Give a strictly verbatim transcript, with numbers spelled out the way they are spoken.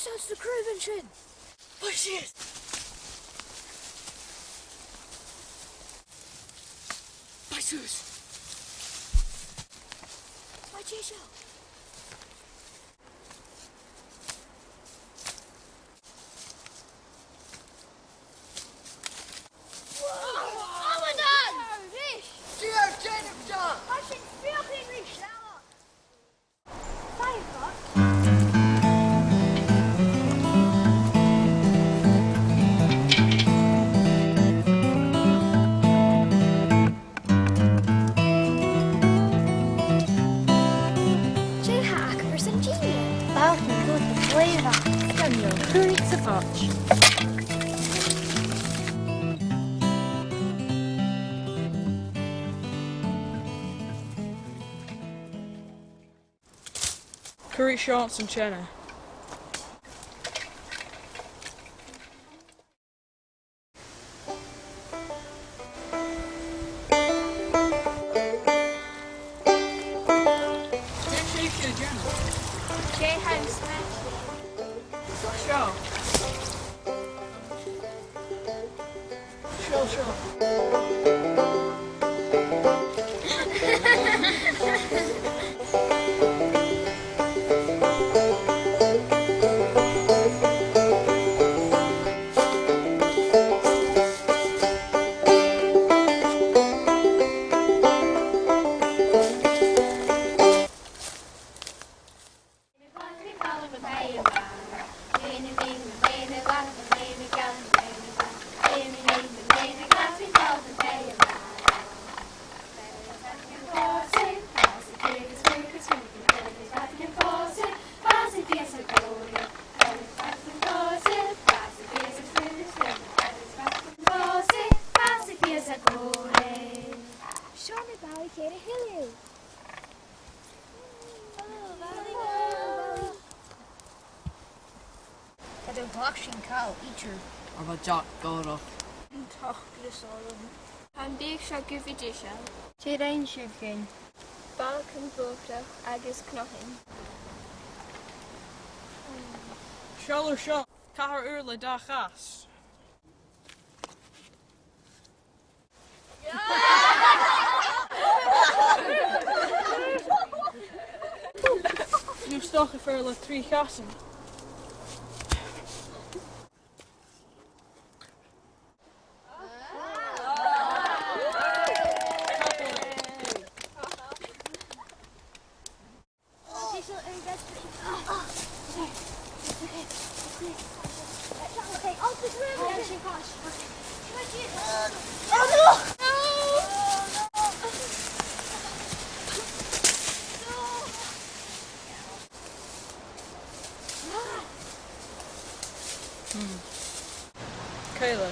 Seall na craobhan sin! Faigh sìos! Faigh suas! Faigh deiseil! Wow! Abadan! Dè tha dèanamh, John? Tha sinn a' feuchainn ri sealladh! Firefox. Dè tha agaibh airson dìnnear? Bàrr, an cuir thu flaithinn? Chan eil, cuiridh sa phoit. Cuiridh seo anns an teine. Dè tha sibh a' dèanamh? Dè tha sibh a' dèanamh? Seo. Seo, seo. Seo na balaich air a thuilleadh. Tha do bhalach sin call idir. Ar bha Jack gòrach? An t-acras orm. Tha am biadh seo gu bhith deiseil. Dè rinn sibh dhuinn? Balgam bòtach agus cnothan. Seall air seo, ceathrar le dà chas. No 's dòcha fear le trì chasan. Hmm. Caoile,